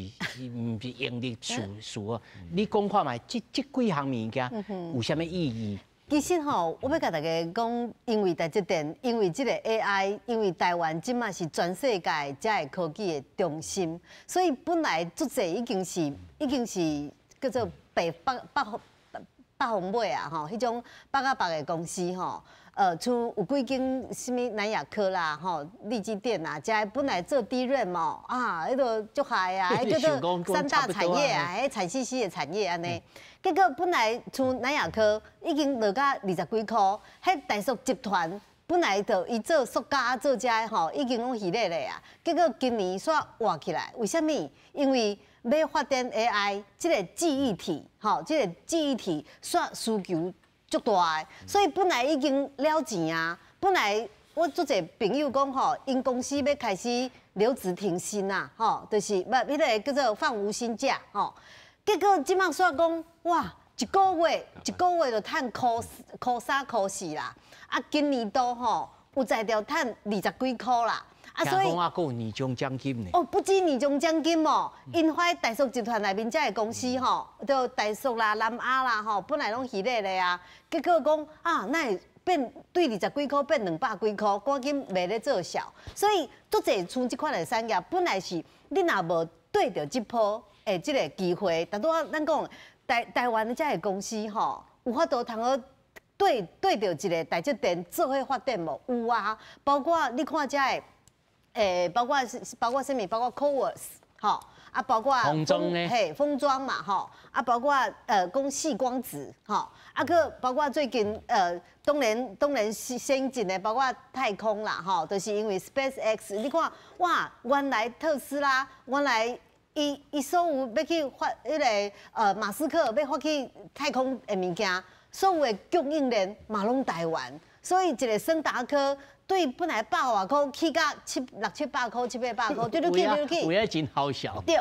盈利數數哦。你講看覓，這幾項物件有啥物意義？其實吼，我欲共大家講，因為台積電，因為這个 AI，因為台灣這馬是全世界這个科技的中心，所以本來足濟已經是叫做北北北北方尾啊吼，彼種北佮北的公司吼。像有幾間啥物南亞科啦，吼，力積電啊，遮本來做 DRAM 哦，啊，彼个足害啊，彼叫做三大產業啊，彼慘兮兮的產業按呢。結果本來像南亞科已經落到二十幾箍，彼台塑集團本來就伊做塑膠做遮的吼，已經攏虛咧咧啊。結果今年煞活起來，為啥物？因為欲發展 AI 這个記憶體，吼，這个記憶體煞需求足大的，所以本來已經了錢啊。本來我足濟朋友講吼，𪜶公司欲開始留職停薪啊，吼，就是不，彼个叫做放無薪假，吼。結果這馬煞講，哇，一個月就趁箍箍三箍四啦。啊，今年度吼有才調趁二十幾箍啦。啊，所以講啊，閣有年終獎金呢。哦，不止年終獎金哦，𪜶發台塑集團內面遮个公司吼，就台塑啦、南亞啦吼，本來攏虛咧咧啊，結果講啊，哪會變對二十幾箍變200幾箍，趕緊袂咧做數。所以足濟像這款的產業，本來是你若無對著這波的這个機會，但拄仔咱講台灣的遮个公司吼，有法度通好對著一个台積電做伙發展無？有啊，包括你看遮个。欸，包括啥物？包括 CoWoS，吼，啊，包括封裝呢？嘿，封裝嘛，吼，啊，包括講矽光子，吼，啊，閣包括最近當然先進的，包括太空啦，吼，就是因為 SpaceX，你看，哇，原來特斯拉，原來伊所有欲去發彼个馬斯克欲發去太空的物件，所有的供應鏈嘛攏台灣，所以一个昇達科。對，本來百外箍起到七六七百箍、七八百箍，對對去對去。有影真好笑。對，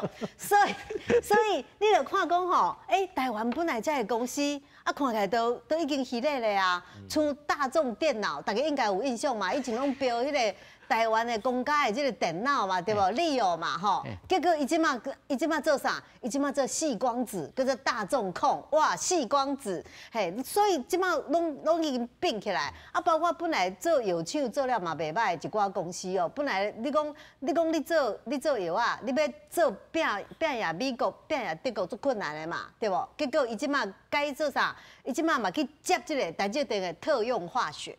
所以你就看講吼，欸，台灣本來這个公司啊，看起來都已經虛咧咧啊。像大眾電腦，大家應該有印象嘛？以前攏標彼个台灣的公家的這個電腦嘛，對無？Leo 嘛，吼。結果伊這馬伊這馬做啥？伊這馬做矽光子，叫做大眾控，哇，矽光子，嘿，所以這馬攏攏已經變起來。啊，包括本來做藥廠做了嘛袂䆀的一寡公司哦，本來你講你講你做你做藥啊，你欲做拚拚贏美國、拚贏德國足困難的嘛，對無？結果伊這馬改做啥？伊這馬嘛去接這個台積電的特用化學，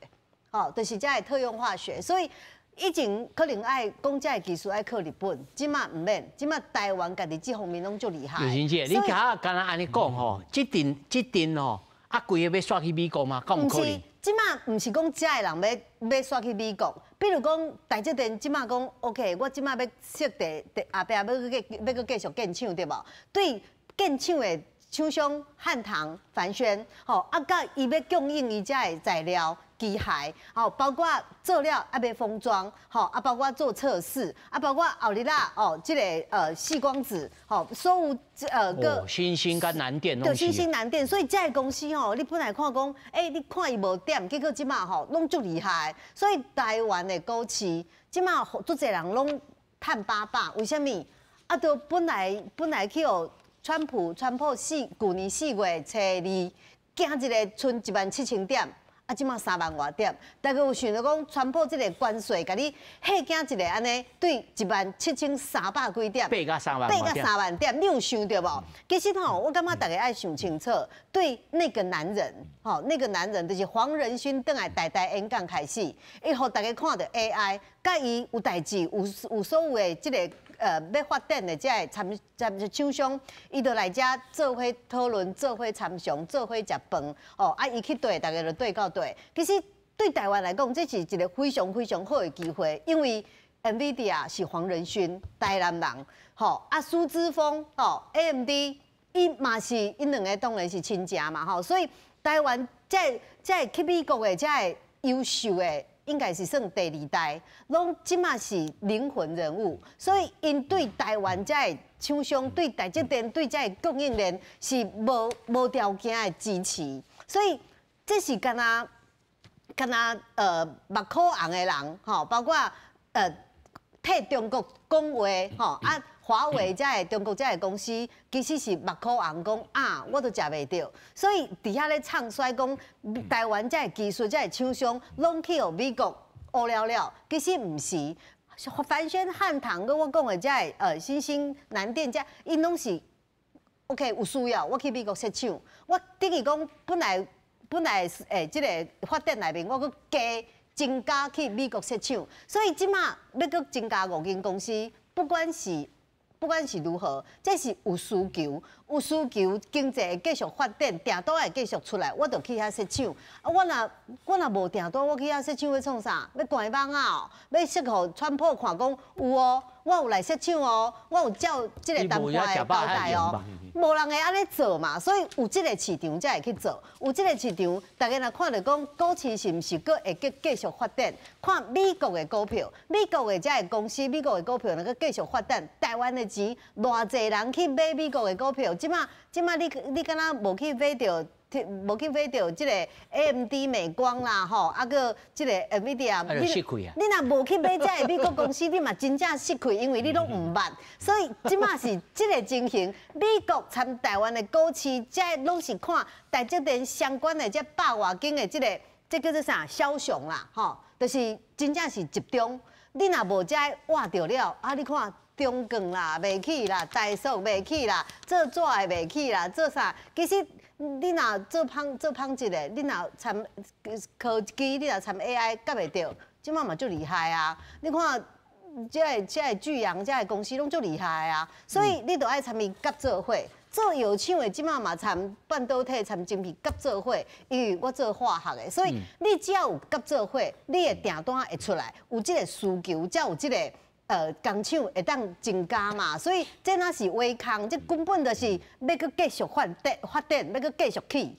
吼，就是這个特用化學，所以以前可能愛講這个技術愛靠日本，這馬毋免，這馬台灣家己這方面攏足厲害。劉小姐，你較敢若按呢講吼，這陣這陣吼，啊，規个欲徙去美國嗎？敢有可能？這馬毋是講遮的人欲欲徙去美國，比如講台積電這馬講 OK，我這馬欲設地，後壁欲閣欲閣繼續建廠對無？對建廠的廠商漢唐、帆宣，吼啊，佮伊欲供應伊遮的材料、機械，吼，包括做了啊欲封裝，吼啊，包括做測試，啊，包括後日啦，哦，這個矽光子，吼，所有個欣興佮南電，對，欣興南電，所以這个公司吼，你本來看講，欸，你看伊無點，結果這馬吼攏足厲害，所以台灣的股市這馬足濟人攏趁飽飽，為啥物？啊，都本來本來去予川普川普四舊年4月初二，驚一个賰1.7萬點，啊，這馬3萬外點。大家有想著講，川普這个關稅，共你嚇驚一下按呢，對1.73萬幾點，爬到3萬，爬到3萬點，你有想著無？其實吼，我感覺大家愛想清楚，對那個男人，吼，那個男人就是黃仁勳，轉來台大演講開始，伊予大家看著 AI，佮伊有代誌，有有所有的這个欲發展的這个參參廠商，伊就來遮做伙討論，做伙參詳，做伙食飯，哦，啊，伊去對，大家就對到對。其實對台灣來講，這是一個非常非常好的機會，因為 NVIDIA 是黃仁勳，台南人，吼，啊，蘇姿豐，吼，AMD，伊嘛是𪜶兩个當然是親戚嘛，吼，所以台灣這這去美國的這个優秀的，應該是算第二代，攏這馬是靈魂人物，所以𪜶對台灣這个廠商、對台積電、對這个供應鏈是無無條件的支持，所以這是敢若敢若目箍紅的人，吼，包括替中國講話，吼啊，華為這个中國這个公司其實是目箍紅講啊，我都食袂著，所以佇遐咧唱衰講台灣這个技術、這个廠商攏去予美國烏了了，其實毋是。帆宣漢唐佮我講的這个欣興南電這，𪜶攏是 OK 有需要，我去美國設廠，我等於講本來本來欸這个發展內面，我閣加增加去美國設廠，所以這馬欲閣增加五間公司，不管是如何，這是有需求，有需求，經濟會繼續發展，訂單會繼續出來，我就去遐設廠。啊，我若我若無訂單，我去遐設廠欲創啥？欲關網仔哦？欲說予川普看講有哦，我有來設廠哦，我有照這个談判的交代哦。無人會按呢做嘛，所以有這个市場才會去做。有這个市場，大家若看著講股市是毋是閣會繼繼續發展？看美國的股票，美國的這个公司，美國的股票能夠繼續發展，台灣的錢偌濟人去買美國的股票，這馬這馬你你敢若無去買著？無去買著這个 AMD 美光啦，吼，啊閣這个 NVIDIA，你你若無去買這个美國公司，你嘛真正蝕氣，因為你攏毋捌。所以這馬是這个情形，美國參台灣的股市，這攏是看台積電相關的這百外間的這个，這叫做啥？梟雄啦，吼，就是真正是集中。你若無這挖著了，啊，你看中鋼啦，袂起啦，台塑袂起啦，做紙的袂起啦，做啥？其實。你若做紡做紡織的，你若參科技，你若參 AI，佮袂著，這馬嘛足厲害啊！你看，這个這个巨陽這个公司攏足厲害啊！所以你著愛參伊合做伙，做藥廠的這馬嘛參半導體參晶片合做伙，因為我做化學的，所以你只要有合做伙，你的訂單會出來，有這個需求，才有這个工廠會當增加嘛，所以這若是話空，這根本就是欲閣繼續發展，發展欲閣繼續起。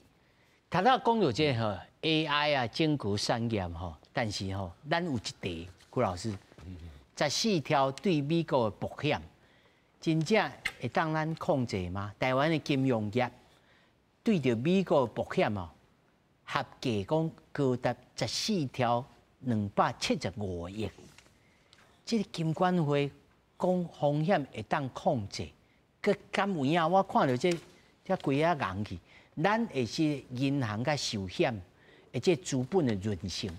頭拄講著這吼 AI 啊，整個產業吼，但是吼，咱有一題，郭老師，14條對美國的曝險，真正會當咱控制嗎？台灣的金融業對著美國的曝險哦，合計講高達14兆275億。這個金管會講風險會當控制，閣敢有影？我看著這規仔硬去，咱會是銀行佮壽險，而且資本的韌性，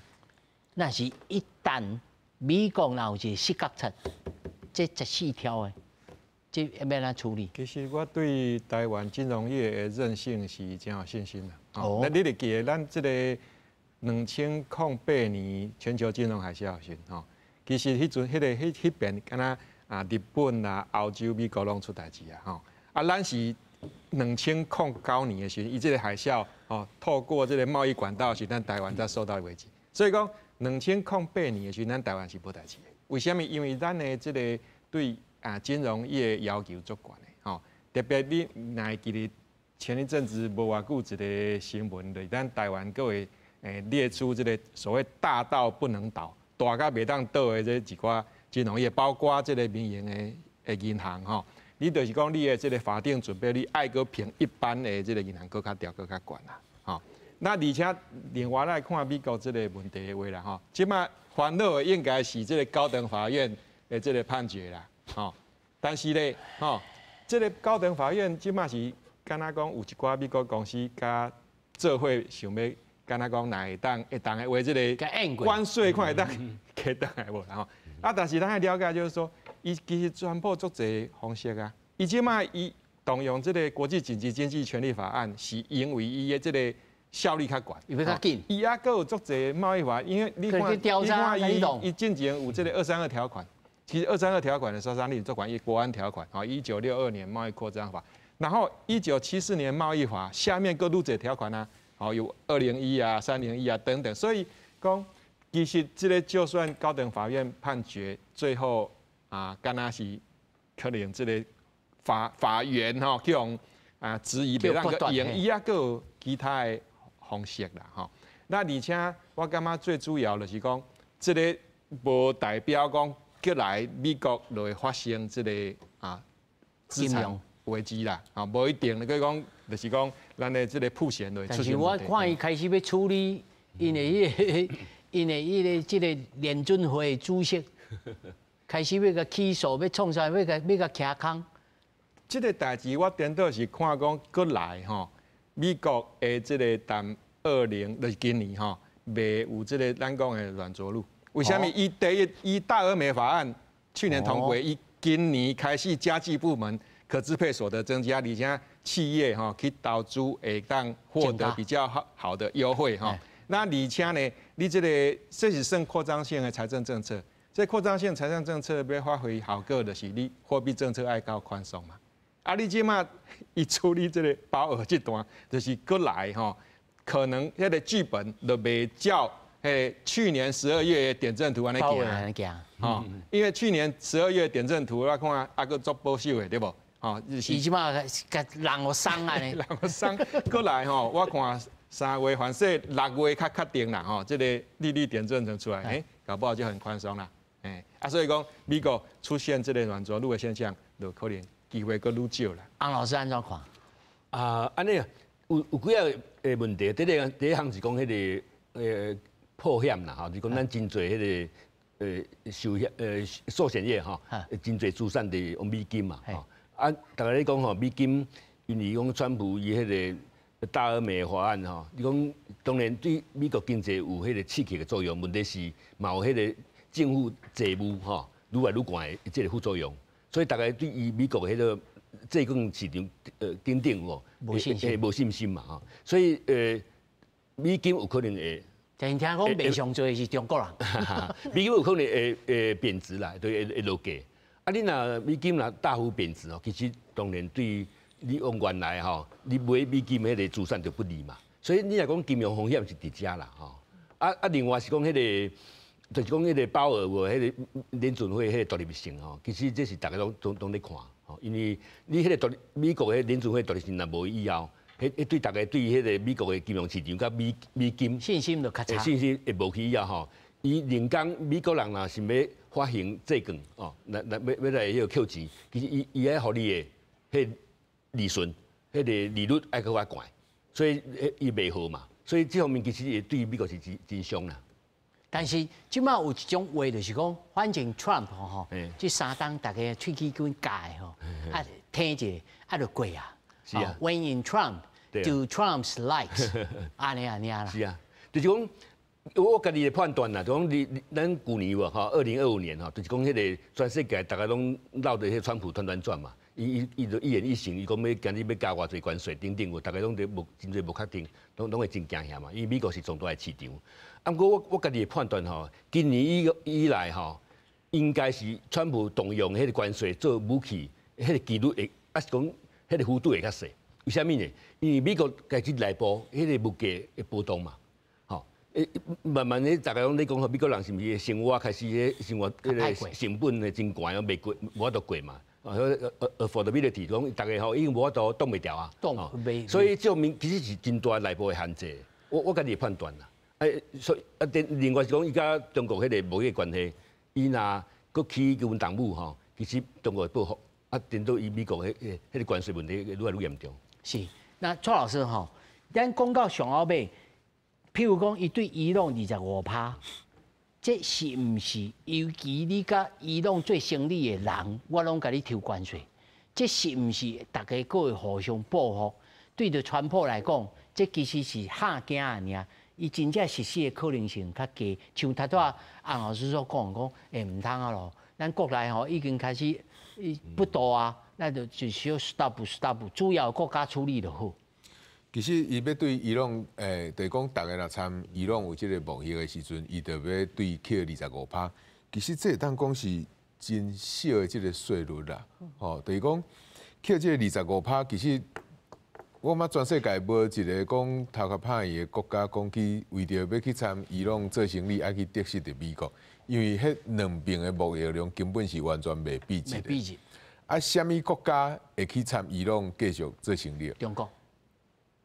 若是一旦美國若有一個死角賊，這14條的，這欲按怎處理？其實我對台灣金融業的韌性是真有信心的。哦，那你會記得咱這个2008年全球金融海嘯時，吼，其實彼陣彼個彼彼邊敢若啊日本啊、歐洲、美國攏出代誌啊，吼，啊咱是2009年的時陣，伊這个海嘯吼，透過這个貿易管道時，咱台灣才受到危機。所以講，2008年的時陣，咱台灣是無代誌的。為啥物？因為咱的這个對啊金融業要求足懸的，吼，特別你若會記得前一陣子無偌久一个新聞，就是咱台灣閣會列出這个所謂大到不能倒、大甲袂當倒的這一寡金融業，包括這个民營的銀行吼。你就是講你的這个法定準備率愛閣比一般的這个銀行閣較懸、閣較懸啦，吼。那而且另外來看美國這个問題的話啦，吼，這擺煩惱的應該是這个高等法院的這个判決啦，吼。但是咧，吼，這个高等法院這擺是敢若講有一寡美國公司佮做伙想欲，敢若講若會當會當的話，這个關稅看會當加轉來無啦吼。啊，但是咱愛了解就是說，伊其實傳播足濟方式啊。伊這擺伊動用這个國際緊急經濟權利法案，是因為伊的這个效率較懸，伊欲較緊。伊猶閣有足濟貿易法，因為你看，你看伊伊進前有這个232條款，其實二三二條款的殺傷力足懸，伊國安條款，吼，1962年貿易擴張法，然後1974年貿易法下面閣愈濟條款啊，吼，有201啊、301啊等等，所以講其實這个就算高等法院判決最後啊，敢若是可能這个法院吼去予啊質疑袂當閣用，伊猶閣有其他的方式啦，吼。那而且我感覺最主要就是講，這个無代表講過來美國就會發生這个啊資產危機啦，啊，無一定，閣講就是講咱的這个曝險會出現。但是我看伊開始欲處理，𪜶的彼个，𪜶的彼个這个聯準會主席開始欲共起訴，欲創啥？欲共徛空。這个代誌我顛倒是看講過來吼，美國的這个談二零就是今年吼，袂有這个咱講的軟著陸。為啥物？伊第一，伊大而美法案去年通過，伊今年開始家計部門可支配所得增加，而且企業吼去投資會當獲得比較好好的優惠吼。那而且呢，你這个這是算擴張性的財政政策，這擴張性財政政策欲發揮效果，就是你貨幣政策愛夠寬鬆嘛。啊，你這擺伊處理這个鮑爾這段，就是閣來吼，可能彼个劇本就袂照彼去年十二月點陣圖按呢行，吼，因為去年十二月點陣圖我看猶閣足保守的對無？吼，伊這擺共人予鬆按呢，人予鬆，閣來吼，我看3月反正6月較確定啦，吼，這个利率點陣圖出來，搞不好就很寬鬆啦，啊，所以講美國出現這个軟著陸的現象，就可能機會閣愈少啦。翁老師按怎看？啊，按呢有幾仔个問題。第一項是講彼个破險啦，吼，就是講咱真濟彼个壽險壽險業吼，真濟資產佇用美金嘛，吼。啊，逐家咧講吼，美金因為講川普伊彼个大而美法案吼，伊講當然對美國經濟有彼个刺激的作用，問題是嘛有彼个政府債務吼愈來愈懸的這个副作用，所以逐家對伊美國彼个債券市場等等吼，無信心，無信心嘛吼，所以美金有可能會，但是聽講賣上濟是中國人，美金有可能會貶值啦，對，會落價。啊，你若美金若大幅貶值哦，其實當然對你往原來吼，你買美金彼個資產就不利嘛。所以你若講金融風險是佇遮啦吼。啊，另外是講彼个，就是講彼个鮑爾無彼个聯準會彼個獨立性吼，其實這是逐家攏咧看吼，因為你彼個獨立美國彼聯準會獨立性若無以後，彼對逐家對彼个美國的金融市場佮美金信心就較差，信心會無去以後吼，伊人講美國人若是欲發行債券哦，來欲來彼個抾錢，其實伊愛予你的彼利潤，彼个利率愛閣較懸，所以伊袂好嘛，所以這方面其實會對美國是真真傷啦。但是這馬有一種話就是講，反正 Trump 吼，這三冬大家喙齒緊咬的吼，啊聽者啊就過啊。是啊。 When in Trump, do Trump's likes，按呢按呢啦。是啊，就是講我家己的判斷啦，就講你咱舊年無吼，2025年吼，就是講彼个全世界大家攏繞著彼个川普團團轉嘛。伊伊伊就一言一行，伊講欲今日欲加偌濟關稅等等，有大家攏佇無真濟無確定，攏會真驚嚇嘛。因為美國是上大的市場。啊，毋過我家己的判斷吼，今年以來吼，應該是川普動用彼个關稅做武器，彼个幾率會，抑是講彼个幅度會較細。為啥物呢？因為美國開始內部彼个物價會波動嘛。吼，慢慢咧，大家攏咧講吼，美國人是毋是生活開始彼生活彼个成本會真懸，袂過無法度過嘛。啊，affordability 講大家吼已經無法度擋袂牢啊，擋袂。所以這方面其實是真大內部的限制。我家己的判斷啦。哎，所以啊，另外是講，伊佮中國彼個貿易關係，伊若閣起金融動武吼，其實中國會報復，啊，顛倒伊美國彼個關稅問題會愈來愈嚴重。是，那蔡老師吼，咱講到上後尾，譬如講，伊對伊朗25趴。這是毋是？尤其你佮伊朗做生意的人，我攏共你抽關稅。這是毋是大家閣會互相報復？對著川普來講，這其實是嚇驚爾。伊真正實施的可能性較低。像頭拄仔洪老師所講講，欸毋通啊囉，咱國內吼已經開始不多啊，那就就需要 stop stop，主要國家處理就好。其實伊欲對伊朗，就是講，逐家若參伊朗有這个貿易的時陣，伊就欲對課25趴。其實這會當講是真少的這个稅率啦，吼，就是講課這个二十五趴，其實我感覺全世界無一个講頭殼歹去的國家講去為著欲去參伊朗做生意，愛去得失著美國，因為彼兩邊的貿易量根本是完全袂比一。袂比一。啊，啥物國家會去參伊朗繼續做生意？中國。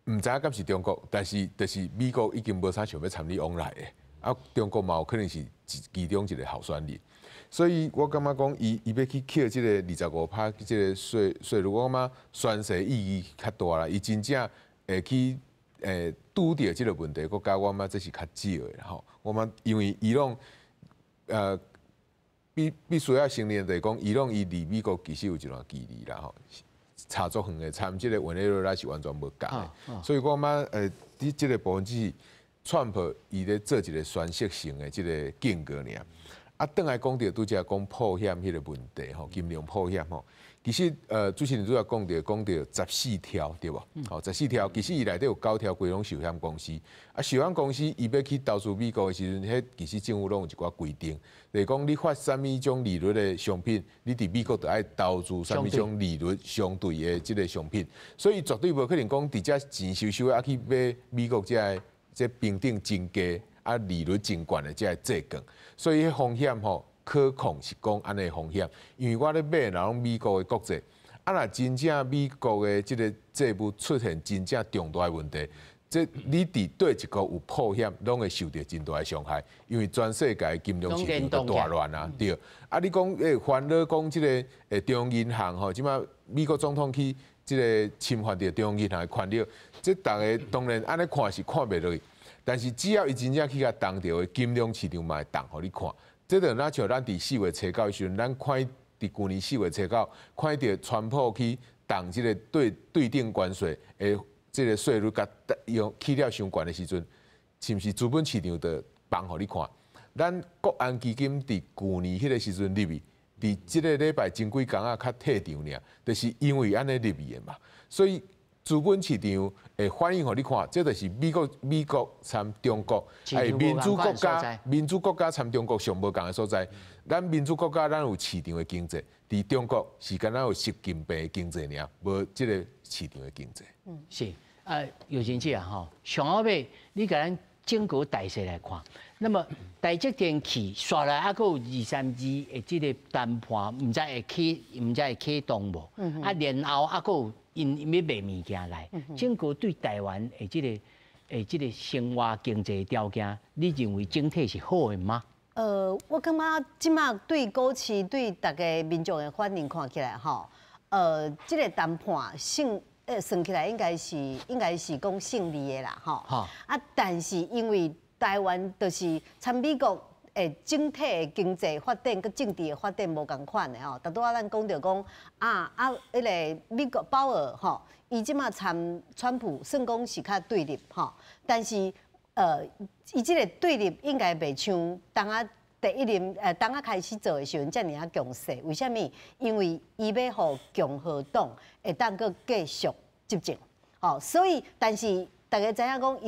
毋知影敢是中國，但是就是美國已經無啥想欲參你往來的，啊，中國嘛有可能是其中一个候選人，所以我感覺講，伊欲去扣這个二十五趴這个稅率，我感覺宣示意義較大啦。伊真正會去拄著這个問題，國家我感覺這是較少的吼。我感覺因為伊朗必須要承認，就是講伊朗伊離美國其實有一段距離啦吼。差足遠的，參這个委內瑞拉是完全無仝的，所以我感覺佇這个部分只是川普伊咧做一个宣示性的這个警告爾。啊，轉來講著拄才講破險彼个問題吼，金融破險吼，其實主持人拄才講著十四條對無？吼，十四條其實伊內底有九條規攏壽險公司，啊，壽險公司伊欲去投資美國的時陣，彼其實政府攏有一寡規定，就是講你發啥物種利率的商品，你佇美國就愛投資啥物種利率相對的這个商品，所以絕對無可能講佇遮錢收收啊去買美國這个這評等真低啊利率真懸的這个債券，所以彼風險吼可控是講按呢風險，因為我咧買的攏美國的國債，啊若真正美國的這个債務出現真正重大的問題，這你佇佗一國有破險，攏會受著真大的傷害，因為全世界金融市場都大亂啊，對。啊，你講煩惱講這个中央銀行吼，這馬美國總統去這个侵犯著中央銀行的權力，這逐家當然按呢看是看袂落去，但是只要伊真正去共動著，金融市場嘛會動，予你看。這就若像咱佇4月初9的時陣，咱看佇舊年4月初9看著川普去動這个對等關稅的這个稅率，共用起了傷懸的時陣，是毋是資本市場就放予你看？咱國安基金佇舊年彼个時陣入去，佇這个禮拜前幾工仔較退場爾，就是因為按呢入去的嘛。所以資本市場會反映予你看，這就是美國參中國，哎，民主國家參中國上無仝的所在。咱民主國家咱有市場的經濟，佇中國是敢若有習近平的經濟爾，無這个市場的經濟。嗯，是啊，尤金姐啊，吼，上後尾你共咱整個大勢來看，那麼台積電去煞來，猶閣有二三二的這个談判，毋知會啟，毋知會啟動無？啊，然後猶閣有𪜶欲賣物件來，整個對台灣的這个生活經濟條件，你認為整體是好的嗎？我感覺這馬對股市對逐家民眾的反應看起來，吼，這个談判勝，算起來應該是講勝利的啦，吼。啊，但是因為台灣就是參美國的整體的經濟發展佮政治的發展無仝款的吼。拄拄仔咱講著講啊，彼个美國鮑爾吼，伊這馬參川普算講是較對立吼，但是伊這个對立應該袂像當仔第一任當仔開始做的時陣遮爾仔強勢。為啥物？因為伊欲予共和黨會當閣繼續執政，吼，所以但是大家知影講，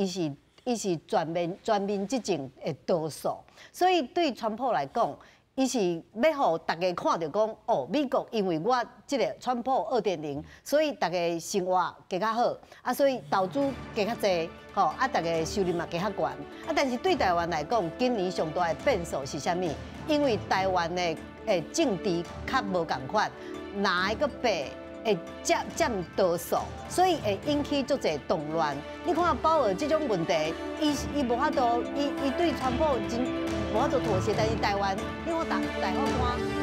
伊是全面執政的多數，所以對川普來講，伊是欲予大家看著講，哦，美國因為我這个川普2.0，所以大家生活加較好，啊，所以投資加較濟，吼，啊，大家收入嘛加較懸，啊，但是對台灣來講，今年上大的變數是啥物？因為台灣的政治較無仝款，藍的佮白會佔多數，所以會引起足濟動亂。你看鮑爾這種問題，伊無法度，伊對川普真無法度妥協，但是台灣，你看大法官。